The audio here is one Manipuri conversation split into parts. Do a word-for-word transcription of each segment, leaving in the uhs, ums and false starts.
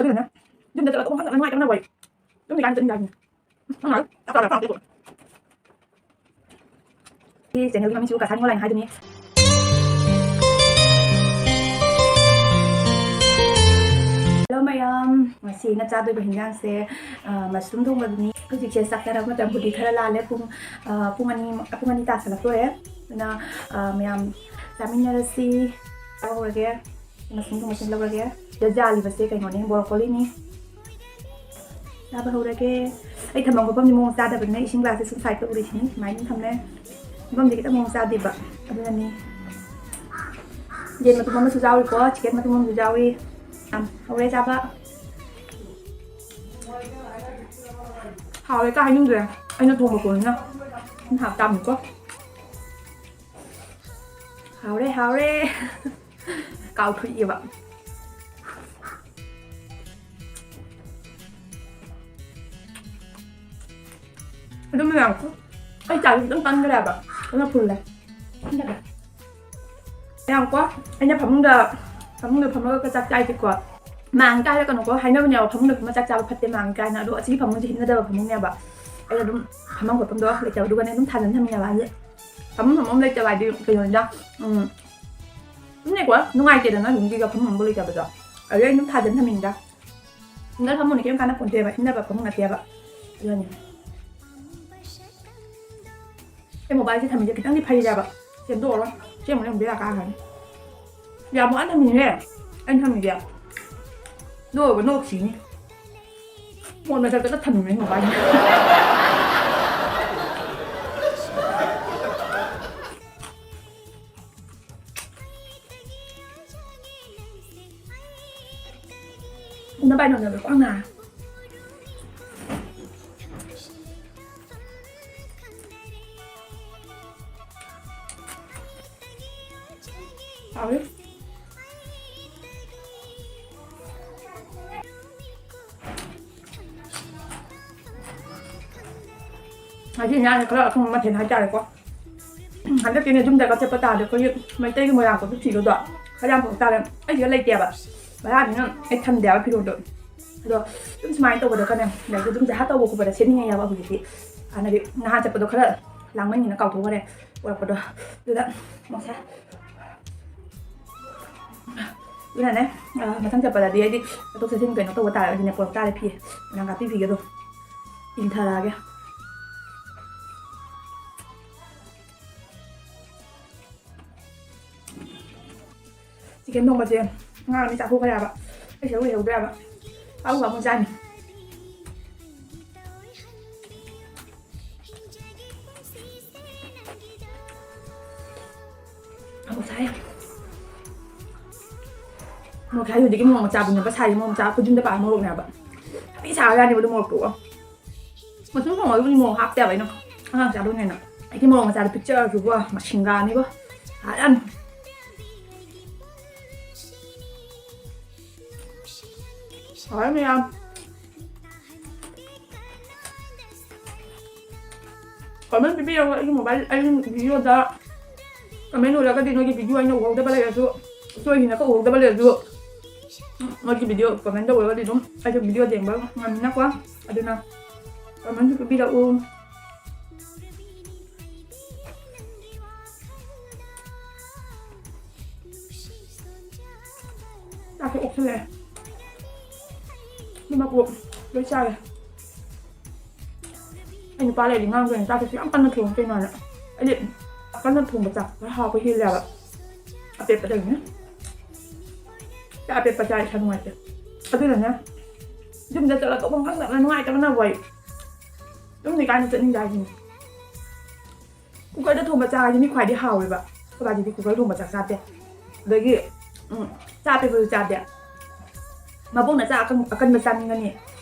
ꯑꯗꯨꯅꯅꯦ, ꯌꯨꯝꯗ ꯆꯠꯂꯒ ꯇꯧꯐꯝ ꯈꯪꯗꯅ ꯅꯨꯡꯉꯥꯏꯇꯕꯅ ꯂꯣꯏꯔꯦ꯫ ꯌꯨꯝꯗ ꯀꯥꯏꯅ ꯆꯠꯅꯤꯡꯉꯥꯏꯅꯤ꯫ ꯁꯤ ꯆꯦꯅꯦꯜꯒꯤ ꯃꯃꯤꯡꯁꯤꯕꯨ ꯀꯁꯥꯅꯤꯉꯣ ꯂꯥꯏꯅꯤ ꯍꯥꯏꯗꯨꯅꯤ꯫ Hello ꯃꯌꯥꯝ, ꯉꯁꯤ ꯑꯩꯅ ꯆꯥꯗꯣꯏꯕ ꯍꯤꯟꯖꯥꯡꯁꯦ, ꯑ, ꯃꯁꯔꯨꯝ ꯊꯣꯡꯕꯗꯨꯅꯤ꯫ ꯍꯧꯖꯤꯛꯁꯦ ꯆꯥꯛ ꯆꯥꯅꯕ ꯃꯇꯝꯕꯨꯗꯤ ꯈꯔ ꯂꯥꯜꯂꯦ꯫ ꯄꯨꯡ, ꯑ, ꯄꯨꯡ ꯑꯅꯤ, ꯄꯨꯡ ꯑꯅꯤ ꯇꯥꯁꯜꯂꯛꯇꯣꯔꯦ꯫ ꯑꯗꯨꯅ, ꯑ, ꯃꯌꯥꯝ ꯆꯥꯃꯤꯟꯅꯔꯁꯤ꯫ ꯆꯥꯍꯧꯔꯒꯦ꯫ ꯃꯁꯔꯨꯝ ꯊꯣꯡꯕꯁꯦ ꯂꯧꯔꯒꯦ꯫ ꯁꯤꯗ ꯌꯥꯜꯂꯤꯕꯁꯦ ꯀꯩꯅꯣꯅꯦ, ꯕ꯭ꯔꯣꯀꯣꯂꯤꯅꯤ꯫ ꯆꯥꯕ ꯍꯧꯔꯒꯦ꯫ ꯑꯩ ꯊꯝꯐꯝ ꯈꯣꯠꯐꯝꯗꯤ ꯃꯑꯣꯡ ꯆꯥꯗꯕꯅꯤꯅ ꯏꯁꯤꯡ ꯒ꯭ꯂꯥꯁꯁꯦ ꯁꯨꯝ ꯁꯥꯏꯠꯇ ꯎꯔꯤꯁꯤꯅꯤ꯫ ꯁꯨꯃꯥꯏꯅ ꯑꯗꯨꯝ ꯊꯝꯃꯦ꯫ ꯊꯝꯐꯝꯗꯤ ꯈꯤꯇꯪ ꯃꯑꯣꯡ ꯆꯥꯗꯦꯕ꯫ ꯑꯗꯨꯅꯅꯤ꯫ ꯌꯦꯟ ꯃꯇꯨꯝ ꯑꯃꯁꯨ ꯌꯥꯎꯔꯤꯀꯣ, ꯆꯤꯀꯟ ꯃꯇꯨꯝ ꯑꯃꯁꯨ ꯌꯥꯎꯔꯤ꯫ ꯌꯥꯝ ꯍꯧꯔꯦ ꯆꯥꯕ꯫ ꯍꯥꯎꯋꯦ ꯀꯥ ꯍꯥꯏꯅꯤꯡꯗ꯭ꯔꯦ꯫ ꯑꯩꯅ ꯊꯣꯡꯕ ꯄꯣꯠꯅꯤꯅ ꯑꯗꯨꯝ ꯍꯥꯞ ꯇꯥꯕꯅꯤꯀꯣ꯫ ꯍꯥꯎꯔꯦ, ꯍꯥꯎꯔꯦ꯫ ꯀꯥꯎꯊꯣꯛꯏꯑꯕ꯫ ꯑꯗꯨꯝ ꯃꯌꯥꯝ, ꯑꯩ ꯆꯥꯛꯁꯦ ꯈꯤꯇꯪ ꯀꯟꯈ꯭ꯔꯦꯕ, ꯑꯗꯨꯅ ꯐꯨꯜꯂꯦ꯫ ꯌꯥꯝꯀꯣ, ꯑꯩꯅ ꯐꯃꯨꯡꯗ, ꯐꯃꯨꯡꯗ ꯐꯝꯃꯒ ꯆꯥꯛ ꯆꯥꯏꯁꯦꯀꯣ, ꯃꯥꯡꯉꯤ ꯀꯥꯏ ꯍꯥꯏꯔꯛꯀꯅꯨꯀꯣ, ꯍꯥꯏꯅꯕꯅꯦꯕ ꯐꯃꯨꯡꯗ ꯐꯝꯃ ꯆꯥꯛ ꯆꯥꯕ ꯐꯠꯇꯦ, ꯃꯥꯡꯉꯤ ꯀꯥꯏꯅ꯫ ꯑꯗꯣ ꯑꯁꯤꯒꯤ ꯐꯃꯨꯡꯁꯦ ꯍꯤꯞꯅꯗꯕ ꯐꯃꯨꯡꯅꯦꯕ꯫ ꯑꯩꯅ ꯑꯗꯨꯝ ꯐꯝꯐꯝ ꯈꯣꯠꯐꯝꯗꯣ ꯂꯩꯇꯕꯗꯨꯒꯅꯦ ꯑꯗꯨꯝ ꯊꯥꯖꯤꯟ ꯊꯝꯃꯤꯅꯦꯕ꯫ ꯍꯥꯏꯗꯤ ꯐꯃꯨꯡ ꯑꯃ ꯂꯩꯇꯕ ꯍꯥꯏꯗꯤ ꯀꯩꯅꯣꯅꯤꯗ, ꯎꯝ, ꯑꯗꯨꯝꯅꯦꯀꯣ, ꯅꯨꯡꯉꯥꯏꯇꯦꯗꯅ ꯁꯤꯡꯁꯤꯒ ꯐꯃꯨꯡ ꯑꯃꯕꯨ ꯂꯩꯇꯕꯗꯣ꯫ ꯑꯗꯨꯗꯩ ꯑꯗꯨꯝ ꯊꯥꯖꯤꯟ ꯊꯝꯃꯤꯅꯤꯗ꯫ ꯁꯤꯡꯒꯜ ꯐꯃꯨꯡꯅꯤ, ꯀꯩꯝ ꯀꯥꯟꯅ ꯄꯣꯟꯇꯦꯕ, ꯍꯤꯞꯅꯕ ꯐꯃꯨꯡ ꯅꯠꯇꯦꯕ꯫ ꯑꯗꯨꯅꯤ꯫ ꯑꯩ ꯃꯣꯕꯥꯏꯜꯁꯦ ꯊꯝꯃꯤꯁꯦ ꯈꯤꯇꯪꯗꯤ ꯐꯩꯔꯦꯕ꯫ ꯁꯦꯝꯗꯣꯛꯑꯔꯣꯏ꯫ ꯁꯤ ꯑꯃꯨꯛ ꯑꯃꯨꯛ ꯕꯦꯔꯥ ꯀꯥꯈ꯭ꯔꯅꯤ꯫ ꯌꯥꯝ ꯋꯥꯅ ꯊꯝꯃꯤꯅꯦ ꯑꯩꯅ ꯊꯝꯃꯤꯁꯦ꯫ ꯅꯣꯛꯑꯒ ꯅꯣꯛꯈꯤꯅꯤ꯫ ꯐꯣꯟ ꯃꯊꯛꯇꯒ ꯊꯝꯃꯤꯅꯦ ꯃꯣꯕꯥꯏꯜꯁꯦ꯫ ꯎꯅꯕ ꯍꯥꯏꯅ ꯎꯅꯕ ꯈ꯭ꯋꯥꯡ ꯅꯥꯔꯦ꯫ ꯍꯥꯎꯋꯤ꯫ ꯉꯁꯤ ꯏꯟꯖꯥꯡꯁꯦ ꯈꯔ ꯑꯊꯣꯡꯕ ꯃꯊꯦꯜ ꯍꯥꯏꯇꯥꯔꯦꯀꯣ꯫ ꯍꯟꯗꯛꯇꯤꯅꯦ ꯌꯨꯝꯗꯒ ꯆꯠꯄ ꯇꯥꯔꯗꯤ ꯑꯩꯈꯣꯏꯒꯤ ꯃꯩꯇꯩꯒꯤ ꯃꯣꯏꯔꯥꯡ ꯀꯣꯏꯕ ꯊꯤꯕꯗꯣ ꯈꯔ ꯌꯥꯝ ꯄꯨꯔꯛ ꯇꯥꯔꯦ꯫ ꯑꯩꯁꯤꯗ ꯂꯩꯇꯦꯕ꯫ ꯕꯔꯥꯅꯤꯅ ꯑꯩ ꯊꯝꯗꯦ ꯍꯥꯏꯕ ꯐꯤꯔꯣꯜꯗꯣ꯫ ꯑꯗꯣ ꯑꯗꯨꯝ ꯁꯨꯃꯥꯏꯅ ꯇꯧꯕꯗ ꯀꯅꯦ, ꯂꯥꯏꯔꯤꯛꯇꯣ ꯑꯗꯨꯝ ꯖꯍꯥꯠ ꯇꯧꯕ ꯈꯣꯠꯄꯗ ꯁꯦꯠꯅꯤꯡꯉꯦ ꯍꯥꯏꯕ ꯍꯧꯖꯤꯛꯇꯤ꯫ ꯍꯥꯟꯅꯗꯤ ꯅꯍꯥꯟ ꯆꯠꯄꯗꯣ ꯈꯔ ꯂꯥꯡꯃꯟꯒꯤꯅ ꯀꯥꯎꯊꯣꯛꯈ꯭ꯔꯦ ꯄꯨꯔꯛꯄꯗꯣ꯫ ꯑꯗꯨꯗ ꯃꯣꯁꯦ ꯑꯗꯨꯅꯅꯦ, ꯑ, ꯃꯊꯪ ꯆꯠꯄꯗꯗꯤ ꯑꯩꯗꯤ ꯆꯠꯊꯣꯛ ꯆꯠꯁꯤꯟ ꯀꯩꯅꯣ ꯇꯧꯕ ꯇꯥꯔꯒꯗꯤꯅꯦ, ꯄꯨꯔꯛ ꯇꯥꯔꯦ ꯐꯤ, ꯅꯪ ꯀꯥꯄꯤ ꯐꯤꯒꯗꯣ ꯏꯟꯊꯔꯛꯑꯒꯦ꯫ ꯆꯤꯀꯟ ꯊꯣꯡꯕꯁꯦ ꯑꯉꯥꯡ ꯑꯅꯤ ꯆꯥꯊꯣꯛꯈ꯭ꯔꯦ ꯍꯥꯏꯕ, ꯑꯩ ꯁꯔꯨꯛ ꯂꯩꯍꯧꯗ꯭ꯔꯦ ꯍꯥꯏꯕ꯫ ꯑꯍꯨꯝ ꯑꯃꯨꯛ ꯆꯥꯅꯤ꯫ ꯃꯣꯔꯣꯛ ꯁꯥꯏ꯫ ꯃꯣꯔꯣꯛ ꯁꯥꯏ꯫ ꯍꯧꯖꯤꯛꯀꯤ ꯃꯣꯔꯣꯛ ꯃꯆꯥꯗꯨꯅꯦꯕ ꯁꯥꯏꯁꯦ꯫ ꯃꯣꯔꯣꯛ ꯃꯆꯥ ꯈꯨꯖꯤꯟꯗ ꯄꯥꯟꯕ ꯃꯣꯔꯣꯛꯅꯦꯕ꯫ ꯊꯤ ꯁꯥꯈ꯭ꯔꯖꯥꯠꯅꯦꯕ ꯑꯗꯨ ꯃꯣꯔꯣꯛꯇꯨ꯫ ꯃꯁꯨꯝ ꯊꯣꯡꯕꯗꯨꯕꯨꯗꯤ ꯃꯣꯔꯣꯛ ꯍꯥꯞꯇꯦꯕ ꯑꯩꯅ꯫ ꯑꯉꯥꯡ ꯆꯥꯗꯣꯏꯅꯦꯅ꯫ ꯑꯩꯒꯤ ꯃꯣꯔꯣꯛ ꯃꯆꯥꯗꯣ ꯄꯤꯛꯆꯔꯁꯨꯀꯣ, ꯃꯁꯤꯡꯒꯥꯅꯤꯕꯣ꯫ ꯁꯥꯖꯥꯠꯅꯤ꯫ ꯍꯥꯎꯔꯦ ꯃꯌꯥꯝ꯫ ꯀꯃꯦꯟ ꯄꯤꯕꯤꯔꯒ ꯑꯩꯒꯤ ꯃꯣꯕꯥꯏꯜ, ꯑꯩꯒꯤ ꯚꯤꯗꯤꯑꯣꯗ ꯀꯃꯦꯟ ꯎꯔꯒꯗꯤ ꯅꯣꯏꯒꯤ ꯚꯤꯗꯤꯑꯣ ꯑꯩꯅ ꯎꯍꯧꯗꯕ ꯂꯩꯔꯁꯨ, ꯁꯣꯏꯈꯤꯅ ꯀꯛ ꯎꯍꯧꯗꯕ ꯂꯩꯔꯁꯨ, ꯅꯣꯏꯒꯤ ꯚꯤꯗꯤꯑꯣ ꯀꯃꯦꯟ ꯇꯧꯔꯒꯗꯤ ꯑꯗꯨꯝ ꯑꯩꯁꯨ ꯚꯤꯗꯤꯑꯣ ꯌꯦꯡꯕ ꯉꯝꯃꯤꯅꯀꯣ꯫ ꯑꯗꯨꯅ ꯀꯃꯦꯟꯁꯨ ꯄꯤꯕꯤꯔꯛꯎ꯫ ꯆꯥꯛꯁꯦ ꯑꯣꯛꯁꯜꯂꯛꯑꯦ꯫ ꯑꯗꯨ ꯃꯀꯨ ꯂꯣꯏ ꯆꯥꯔꯦ꯫ ꯑꯩ ꯅꯨꯄꯥ ꯂꯩꯔꯗꯤ ꯉꯥꯡꯗꯣꯏꯅꯦ, ꯆꯥꯛꯁꯦ ꯌꯥꯝ ꯀꯟꯅ ꯊꯣꯡꯉꯨ ꯀꯩꯅꯣꯅ꯫ ꯑꯩꯗꯤ ꯀꯟꯅ ꯊꯣꯡꯕ ꯆꯥꯛ ꯈꯔ ꯍꯥꯎꯕ ꯍꯦꯜꯂꯦꯕ꯫ ꯑꯄꯦꯠꯄꯗꯒꯤꯅꯦ꯫ ꯆꯥꯛ ꯑꯄꯦꯠꯄ ꯆꯥ ꯏꯁꯥ ꯅꯨꯡꯉꯥꯏꯇꯦ꯫ ꯑꯗꯨꯅꯅꯦ ꯌꯨꯝꯗ ꯆꯠꯂꯒ ꯇꯧꯐꯝ ꯈꯪꯗꯕꯅ ꯅꯨꯡꯉꯥꯏꯇꯕꯅꯕꯨ ꯑꯩ꯫ ꯌꯨꯝ ꯂꯩꯀꯥꯟꯗ ꯆꯠꯅꯤꯡꯗꯦ ꯍꯥꯏꯁꯤꯅꯦ꯫ ꯀꯨꯀꯔꯗ ꯊꯣꯡꯕ ꯆꯥꯛ ꯍꯥꯏꯁꯦ ꯃꯤ ꯈ꯭ꯋꯥꯏꯗꯩ ꯍꯥꯎꯋꯦꯕ꯫ ꯑꯩꯈꯣꯏ ꯕꯥꯖꯤꯗꯤ ꯀꯨꯀꯔ ꯊꯣꯡꯕ ꯆꯥꯛ ꯆꯥꯗꯦ꯫ ꯑꯗꯒꯤ, ꯎꯝ, ꯆꯥ ꯑꯄꯦꯠꯄꯁꯨ ꯆꯥꯗꯦ꯫ ꯃꯕꯣꯛꯅ ꯆꯥꯛ ꯑꯀꯪ-, ꯑꯀꯟꯕ ꯆꯥꯅꯤꯡꯒꯅꯤ,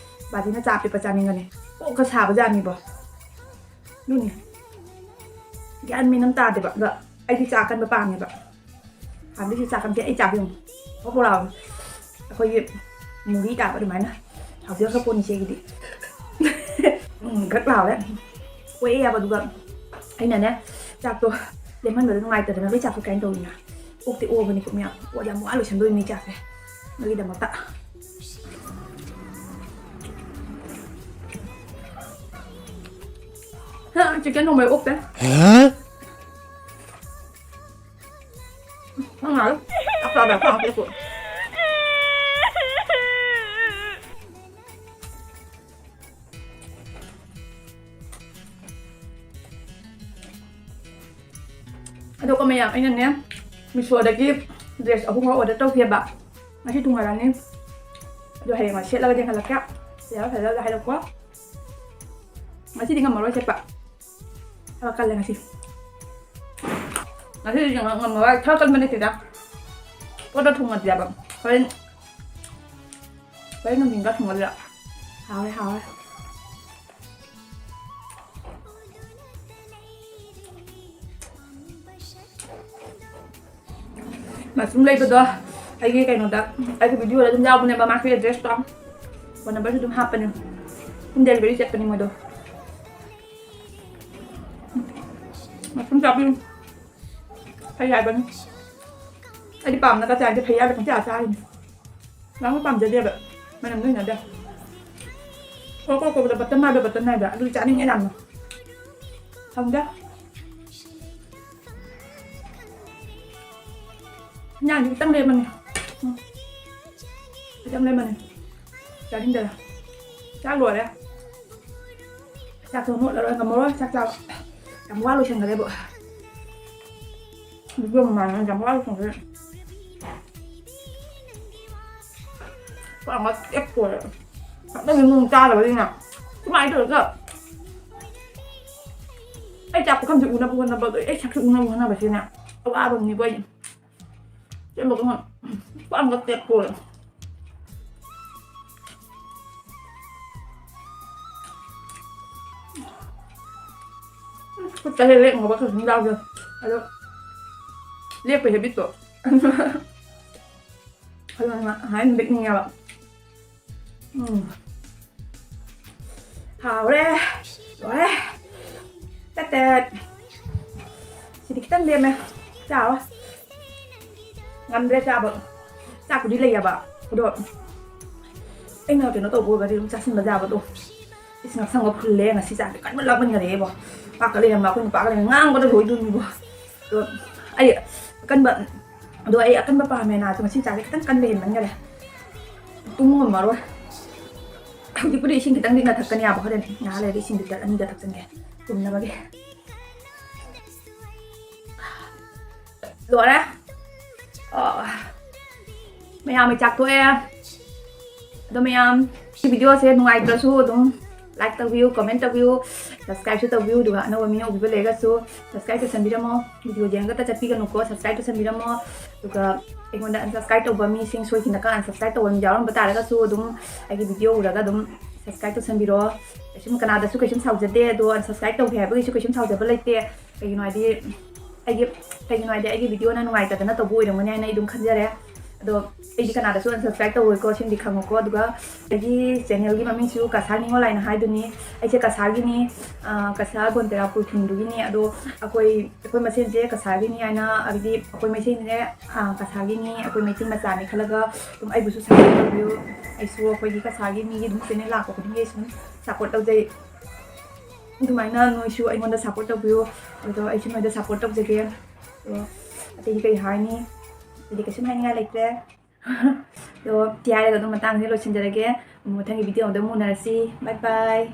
ꯕꯥꯖꯤꯅ ꯆꯥ ꯑꯄꯦꯠꯄ ꯆꯥꯅꯤꯡꯒꯅꯤ꯫ ꯀꯣꯛꯀ ꯁꯥꯕꯖꯥꯠꯅꯤꯕꯣ꯫ ꯑꯗꯨꯅꯤ꯫ ꯒ꯭ꯌꯥꯟ ꯃꯦꯟ ꯑꯃ ꯇꯥꯗꯦꯕ꯫ ꯑꯗꯣ ꯑꯩꯗꯤ ꯆꯥ ꯑꯀꯟꯕ ꯄꯥꯝꯃꯦꯕ꯫ ꯍꯥꯟꯅꯗꯩꯁꯨ ꯆꯥꯛ ꯀꯟꯗꯦ, ꯑꯩ ꯆꯥꯛ ꯌꯦꯡꯉꯨ꯫ ꯍꯣ ꯍꯣ ꯂꯥꯎꯋꯦ꯫ ꯑꯩꯈꯣꯏꯒꯤ movie ꯇꯥꯕ ꯑꯗꯨꯃꯥꯏꯅ ꯍꯥꯎꯖꯈ꯭ꯔ ꯄꯣꯠꯅꯤ ꯏꯆꯦꯒꯤꯗꯤ꯫ ꯎꯝ, ꯒ꯭ꯔꯛ ꯂꯥꯎꯔꯦ꯫ ꯄꯣꯛꯑꯦ ꯌꯥꯕ, ꯑꯗꯨꯒ ꯑꯩꯅꯅꯦ, ꯆꯥꯛꯇꯣ ꯂꯦꯝꯍꯟꯕꯗꯣ ꯅꯨꯡꯉꯥꯏꯇꯗꯅ ꯂꯣꯏ ꯆꯥꯊꯣꯛꯀꯦ ꯍꯥꯏꯅ ꯇꯧꯔꯤꯅꯦ꯫ ꯑꯣꯛꯇꯤ ꯑꯣꯛꯑꯕꯅꯤꯀꯣ ꯃꯌꯥꯝ꯫ ꯑꯣ, ꯌꯥꯝ ꯋꯥ ꯂꯣꯏꯁꯟꯗꯣꯏꯅꯤ ꯆꯥꯛꯁꯦ꯫ ꯑꯩꯒꯤꯗꯃꯛꯇ꯫ ꯍꯥ, chicken ꯊꯣꯡꯕꯩ ꯑꯣꯛꯇꯦ꯫ ꯅꯪ ꯉꯥꯏꯌꯨ꯫ ꯆꯥꯛ ꯆꯥꯕ ꯌꯥꯝ ꯆꯥꯎꯅ ꯄꯤꯔꯛꯄ꯫ ꯑꯗꯣ ꯀꯣ ꯃꯌꯥꯝ, ꯑꯩꯅꯅꯦ Meeshoꯗꯒꯤ dress ꯑꯍꯨꯝ order ꯇꯧꯈꯤꯑꯕ꯫ ꯉꯁꯤ ꯊꯨꯡꯍꯜꯂꯅꯤ꯫ ꯑꯗꯣ ꯍꯌꯦꯡ ꯁꯦꯠꯂꯒ ꯌꯦꯡꯍꯜꯂꯛꯀꯦ꯫ ꯐꯖꯕ ꯐꯖꯕ ꯍꯥꯏꯔꯛꯄ꯫ ꯉꯁꯤꯗꯤ ꯉꯝꯃꯔꯣꯏ ꯁꯦꯠꯄ꯫ ꯊꯕꯛ ꯀꯜꯂꯦ ꯉꯁꯤ꯫ ꯉꯁꯤꯗꯤ ꯉꯝ-, ꯉꯝꯃꯔꯣꯏ꯫ ꯊꯕꯛ ꯀꯟꯕ ꯅꯠꯇꯦꯗ꯫ ꯄꯣꯠꯇꯣ ꯊꯨꯡꯉꯗꯦꯕ꯫ ꯍꯣꯔꯦꯟ, ꯍꯣꯔꯦꯟ ꯅꯨꯡꯊꯤꯟꯒ ꯊꯨꯡꯉꯗ꯭ꯔꯥ? ꯍꯥꯎꯔꯦ, ꯍꯥꯎꯔꯦ꯫ ꯃꯁꯔꯨꯝ ꯂꯩꯕꯗꯣ ꯑꯩꯒꯤ ꯀꯩꯅꯣꯗ, ꯑꯩꯒꯤ videoꯗ ꯑꯗꯨꯝ ꯌꯥꯎꯕꯅꯦꯕ, ꯃꯥꯒꯤ addressꯇꯣ꯫ Phone numberꯁꯨ ꯑꯗꯨꯝ ꯍꯥꯞꯄꯅꯦ꯫ Home delivery ꯆꯠꯄꯅꯦ ꯃꯣꯏꯗꯣ꯫ ꯃꯁꯔꯨꯝ ꯆꯥꯕꯤꯌꯨ꯫ ꯐꯩ ꯍꯥꯏꯕꯅꯤ꯫ ꯑꯩꯗꯤ ꯄꯥꯝꯅꯒ ꯆꯥꯏꯗꯤ ꯐꯩ ꯍꯥꯏꯕ ꯄꯪꯆꯥ ꯆꯥꯔꯤꯅꯤ꯫ ꯌꯥꯝꯅ ꯄꯥꯝꯖꯗꯦꯕ꯫ ꯃꯅꯝꯗꯣ ꯍꯩꯅꯗꯦ꯫ ꯀꯣ ꯀꯣ ꯀꯣꯕꯗ ꯕꯇꯟ ꯅꯥꯏꯕ, ꯕꯇꯟ ꯅꯥꯏꯕ꯫ ꯑꯗꯨꯗꯤ ꯆꯥꯅꯤꯡꯉꯦ ꯌꯥꯝꯅ꯫ ꯐꯪꯗꯦ꯫ ꯏꯟꯖꯥꯡꯁꯤ ꯈꯤꯇꯪ ꯂꯦꯝꯃꯅꯤ꯫ ꯎꯝ꯫ ꯈꯤꯇꯪ ꯂꯦꯝꯃꯅꯤ꯫ ꯆꯥꯅꯤꯡꯗꯔꯦ꯫ ꯆꯥꯛ ꯂꯣꯏꯔꯦ꯫ ꯆꯥꯛꯇꯣ ꯃꯣꯠꯂꯔꯣꯏ, ꯉꯝꯃꯔꯣꯏ ꯆꯥꯛ ꯆꯥꯕ꯫ ꯌꯥꯝ ꯋꯥ ꯂꯣꯏꯁꯟꯈꯔꯦꯕꯨ꯫ ꯏꯕꯦꯝꯃ, ꯌꯥꯝ ꯋꯥ ꯂꯣꯏꯁꯟꯈꯔꯦ꯫ ꯄꯨꯔꯥ ꯃꯇꯦꯛ ꯄꯣꯔꯦ꯫ ꯅꯪꯗꯤ ꯅꯣꯡ ꯆꯥꯗꯕꯅꯤꯅ꯫ ꯁꯨꯃꯥꯏꯅ ꯇꯧꯔꯒ ꯑꯩ ꯆꯥꯛ ꯄꯨꯈꯝꯁꯦ ꯎꯅꯕ ꯍꯣꯠꯅꯕ, ꯑꯩ ꯁꯛꯁꯦ ꯎꯅꯕ ꯍꯣꯠꯅꯕꯁꯤꯅꯦ ꯑꯋꯥꯕ ꯑꯃꯅꯤꯀꯣ ꯑꯩ꯫ ꯆꯦꯟꯕ ꯈꯪꯉꯣꯏ꯫ ꯄꯥꯡꯒ ꯇꯦꯛꯄ ꯑꯣꯏꯔꯦ꯫ ꯈꯨꯠꯇ ꯍꯦꯛ ꯂꯦꯡꯉꯨꯕ ꯀꯩꯁꯨꯝ ꯌꯥꯎꯗꯦ꯫ ꯑꯗꯣ ꯂꯦꯛꯄꯩ habitꯇꯣ꯫ ꯑꯗꯨꯅ ꯍꯥꯏꯅ ꯂꯦꯛꯅꯤꯡꯉꯦꯕ꯫ ꯎꯝ꯫ ꯍꯥꯎꯔꯦ꯫ ꯂꯣꯏꯔꯦ꯫ ꯇꯠ ꯇꯠ꯫ ꯁꯤꯗꯤ ꯈꯤꯇꯪ ꯂꯦꯝꯃꯦ꯫ ꯆꯥꯔꯣ꯫ ꯉꯝꯗ꯭ꯔꯦ ꯆꯥꯕ꯫ ꯆꯥꯛꯄꯨꯗꯤ ꯂꯩꯌꯦꯕ꯫ ꯑꯗꯣ ꯑꯩꯅ ꯀꯩꯅꯣ ꯇꯧꯕ ꯑꯣꯏꯔꯒꯗꯤ ꯑꯗꯨꯝ ꯆꯥꯁꯤꯟꯕ ꯌꯥꯕꯗꯣ꯫ ꯏꯁꯤꯡ ꯑꯁꯪꯕ ꯐꯨꯜꯂꯦ, ꯉꯁꯤ ꯆꯥꯛꯇꯤ ꯀꯟꯅ ꯂꯥꯝꯃꯟꯈꯔꯦꯕꯣ꯫ ꯄꯥꯛꯀ ꯂꯩꯔꯝꯕ ꯑꯩꯈꯣꯏ ꯅꯨꯄꯥꯒ ꯂꯩꯔꯝꯕ ꯉꯥꯡꯕꯗ ꯂꯣꯏꯗꯣꯏꯅꯤꯕꯣ꯫ ꯑꯗꯣ ꯑꯩ ꯑꯀꯟꯕ ꯑꯗꯣ ꯑꯩ ꯑꯀꯟꯕ ꯄꯥꯝꯃꯦꯅ ꯑꯗꯣ ꯉꯁꯤ ꯆꯥꯛꯁꯦ ꯈꯤꯇꯪ ꯀꯟꯕ ꯍꯦꯟꯃꯟꯈꯔꯦ꯫ ꯇꯨꯝ ꯉꯝꯃꯔꯣꯏ꯫ ꯍꯧꯖꯤꯛꯄꯨꯗꯤ ꯏꯁꯤꯡ ꯈꯤꯇꯪꯗꯤ ꯉꯊꯛꯀꯅꯤ ꯌꯥꯕ, ꯍꯣꯔꯦꯟ ꯉꯥꯏꯍꯥꯛ ꯂꯩꯔꯒ ꯏꯁꯤꯡ ꯂꯤꯇꯔ ꯑꯅꯤꯒ ꯊꯛꯆꯟꯒꯦ ꯇꯨꯝꯅꯕꯒꯤ꯫ ꯂꯣꯏꯔꯦ꯫ ꯑꯥ, ꯃꯌꯥꯝꯒꯤ ꯆꯥꯛ ꯇꯣꯛꯑꯦ꯫ ꯑꯗꯣ ꯃꯌꯥꯝ, ꯁꯤ video ꯁꯦ ꯅꯨꯡꯉꯥꯏꯇ꯭ꯔꯁꯨ ꯑꯗꯨꯝ like ꯇꯧꯕꯤꯌꯨ, comment ꯇꯧꯕꯤꯌꯨ, subscribe ꯁꯨ ꯇꯧꯕꯤꯌꯨ꯫ ꯑꯗꯨꯒ ꯑꯅꯧꯕ ꯃꯤꯅ ꯎꯕꯤꯕ ꯂꯩꯔꯒꯁꯨ subscribe ꯇꯧꯁꯟꯕꯤꯔꯝꯃꯣ꯫ Video ꯌꯦꯡꯉꯒꯇ ꯆꯠꯄꯤꯒꯅꯨꯀꯣ, subscribe ꯇꯧꯁꯟꯕꯤꯔꯝꯃꯣ꯫ ꯑꯗꯨꯒ ꯑꯩꯉꯣꯟꯗ unsubscribe ꯇꯧꯕ ꯃꯤꯁꯤꯡ ꯁꯣꯏꯈꯤꯅ ꯀꯥꯟ unsubscribe ꯇꯧꯕ ꯃꯤ ꯌꯥꯎꯔꯝꯕ ꯇꯥꯔꯒꯁꯨ ꯑꯗꯨꯝ ꯑꯩꯒꯤ video ꯎꯔꯒ ꯑꯗꯨꯝ subscribe ꯇꯧꯁꯟꯕꯤꯔꯣ꯫ ꯀꯩꯁꯨꯝ ꯀꯅꯥꯗꯁꯨ ꯀꯩꯁꯨꯝ ꯁꯥꯎꯖꯗꯦ, ꯑꯗꯣ unsubscribe ꯇꯧꯒꯦ ꯍꯥꯏꯕꯒꯤꯁꯨ ꯀꯩꯁꯨꯝ ꯁꯥꯎꯖꯕ ꯂꯩꯇꯦ꯫ ꯀꯩꯒꯤꯅꯣ ꯍꯥꯏꯗꯤ ꯑꯩꯒꯤ ꯀꯩꯒꯤꯅꯣ ꯍꯥꯏꯗꯤ ꯑꯩꯒꯤ video ꯅ ꯅꯨꯡꯉꯥꯏꯇꯗꯅ ꯇꯧꯕ ꯑꯣꯏꯔꯝꯒꯅꯤ ꯍꯥꯏꯅ ꯑꯩ ꯑꯗꯨꯝ ꯈꯟꯖꯔꯦ꯫ ꯑꯗꯣ ꯑꯩꯗꯤ ꯀꯅꯥꯗꯁꯨ unsubscribe ꯇꯧꯔꯣꯏꯀꯣ, ꯁꯤꯃꯗꯤ ꯈꯪꯉꯨꯀꯣ꯫ ꯑꯗꯨꯒ ꯑꯩꯒꯤ channel ꯒꯤ ꯃꯃꯤꯡꯁꯨ ꯀꯁꯥꯔ ꯅꯤꯉꯣꯜ ꯍꯥꯏꯅ ꯍꯥꯏꯗꯨꯅꯤ꯫ ꯑꯩꯁꯦ ꯀꯁꯥꯔꯒꯤꯅꯤ, ꯑ, ꯀꯁꯥꯔ ꯒꯣꯟꯇꯦꯔꯥꯄꯨꯔ ꯈꯨꯟꯗꯨꯒꯤꯅꯤ꯫ ꯑꯗꯣ ꯑꯩꯈꯣꯏ, ꯑꯩꯈꯣꯏ ꯃꯁꯦꯟꯁꯦ ꯀꯁꯥꯔꯒꯤꯅꯤ ꯍꯥꯏꯅ, ꯍꯥꯏꯕꯗꯤ ꯑꯩꯈꯣꯏ ꯃꯁꯦꯟꯁꯦ, ꯑ, ꯀꯁꯥꯔꯒꯤꯅꯤ, ꯑꯩꯈꯣꯏ ꯃꯩꯇꯩ ꯃꯆꯥꯅꯤ ꯈꯜꯂꯒ ꯑꯗꯨꯝ ꯑꯩꯕꯨꯁꯨ support ꯇꯧꯕꯤꯌꯨ꯫ ꯑꯩꯁꯨ ꯑꯩꯈꯣꯏꯒꯤ ꯀꯁꯥꯔꯒꯤ ꯃꯤꯒꯤ ꯑꯗꯨꯝ channel ꯂꯥꯛꯄ ꯈꯨꯗꯤꯡꯒꯤ ꯑꯩ ꯁꯨꯝ support ꯇꯧꯖꯩ꯫ ꯑꯗꯨꯃꯥꯏꯅ ꯅꯣꯏꯁꯨ ꯑꯩꯉꯣꯟꯗ support ꯇꯧꯕꯤꯌꯨ꯫ ꯑꯗꯣ ꯑꯩꯁꯨ ꯅꯣꯏꯗ support ꯇꯧꯖꯒꯦ꯫ ꯑꯗꯣ ꯑꯇꯩꯗꯤ ꯀꯩ ꯍꯥꯏꯅꯤ? ꯑꯇꯩꯗꯤ ꯀꯩꯁꯨꯝ ꯍꯥꯏꯅꯤꯡꯉꯥꯏ ꯂꯩꯇ꯭ꯔꯦ꯫ ꯑꯗꯣ ꯇꯤ ꯍꯥꯏꯔꯒ ꯑꯗꯨꯝ ꯃꯇꯥꯡꯁꯤꯗ ꯂꯣꯏꯁꯤꯟꯖꯔꯒꯦ꯫ ꯃꯊꯪꯒꯤ video ꯑꯃꯗ ꯑꯃꯨꯛ ꯎꯅꯔꯁꯤ꯫ Bye bye꯫